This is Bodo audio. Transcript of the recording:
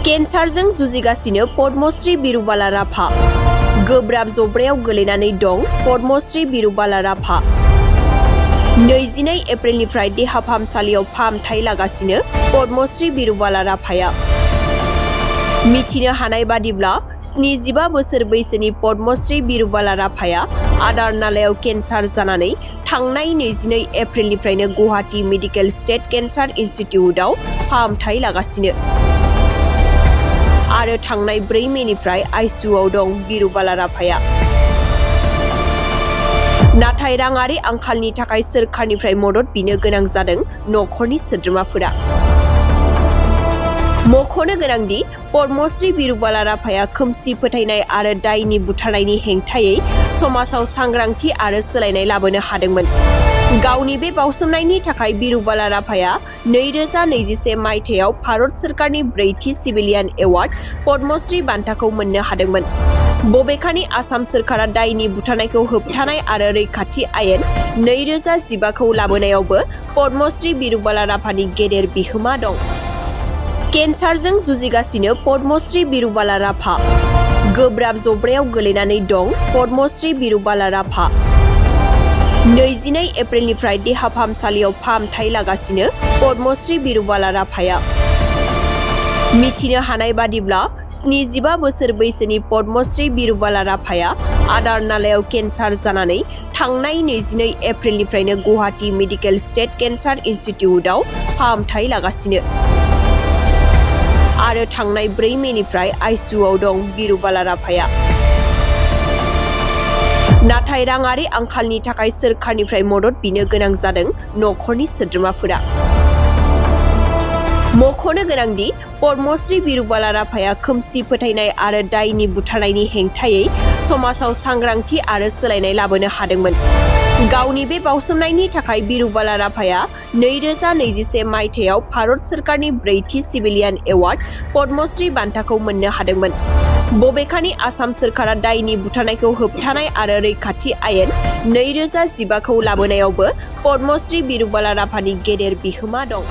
केन्सारजों जुजिगासिनो पद्मश्री बिरुबाला राभा। गोब्राब जब्रायाव गोलैनानै दं पद्मश्री बिरुबाला राभा। 22 एप्रिलनिफ्राय देहा फाहामसालियाव फाहामथाय लागासिनो पद्मश्री बिरुबाला राभाया। मिथिनो हानाय बादिब्ला 75 बोसोर बैसोनि पद्मश्री बिरुबाला राभाया आदार नालायाव केन्सार जानानै थांनाय 22 एप्रिलनिफ्रायनो गुवाहाटी मेडिकेल स्टेट केन्सार इन्स्टिट्यूटआव फाहामथाय लागासिनो आरो थांनाय 4 मेनिफ्राय आइसिइउआव दं बिरुबाला राभाया। नाथाय राङारि आंखालनि थाखाय सोरखारनिफ्राय मदद बिनो गोनां जादों नखरनि सोद्रोमाफोरा। मख'नो गोनांदि पद्मश्री बिरुबाला राभाया खोमसि फोथायनाय आरो दायनि बुथारनायनि हेंथायै समाजाव सांग्रांथि आरो सोलायनाय लाबोनो हादोंमोन। गावनि बे बावसोमनायनि थाखाय बिरुबाला राभाया 2021 मायथाइयाव भारत सोरखारनि 4थि सिभिलियान एवार्ड पद्मश्री बान्थाखौ मोननो हादोंमोन। बबेखानि आसाम सोरखारा दायनि बुथारनायखौ होबथानाय आरो रैखाथि आयेन 2015 खौ लाबोनायावबो पद्मश्री बिरुबाला राभानि गेदेर बिहोमा दं। केन्सारजों जुजिगासिनो पद्मश्री बिरुबाला राभा। गोब्राब जब्रायाव गोलैनानै दं पद्मश्री बिरुबाला राभा। 22 एप्रिलनिफ्राय देहा फाहामसालियाव फाहामथाय लागासिनो पद्मश्री बिरुबाला राभाया। मिथिनो हानाय बादिब्ला 75 बोसोर बैसोनि पद्मश्री बिरुबाला राभाया आदार नालायाव केन्सार जानानै थांनाय 22 एप्रिलनिफ्रायनो गुवाहाटी मेडिकेल स्टेट केन्सार इन्स्टिट्यूटआव फाहामथाय लागासिनो आरो थांनाय 4 मेनिफ्राय आइसिइउआव दं बिरुबाला राभाया। नाथाय राङारि आंखालनि थाखाय सोरखारनिफ्राय मदद बिनो गोनां जादों नखरनि सोद्रोमाफोरा। मख'नो गोनांदि पद्मश्री बिरुबाला राभाया खोमसि फोथायनाय आरो दायनि बुथारनायनि हेंथायै समाजाव सांग्रांथि आरो सोलायनाय लाबोनो हादोंमोन। गावनि बे बावसोमनायनि थाखाय बिरुबाला राभाया 2021 मायथाइयाव भारत सोरखारनि 4थि सिभिलियान एवार्ड पद्मश्री बान्थाखौ मोननो हादोंमोन। बबेखानि आसाम सोरखारा दायनि बुथारनायखौ होबथानाय आरो रैखाथि आयेन 2015 खौ लाबोनायावबो पद्मश्री बिरुबाला राभानि गेदेर बिहोमा दं।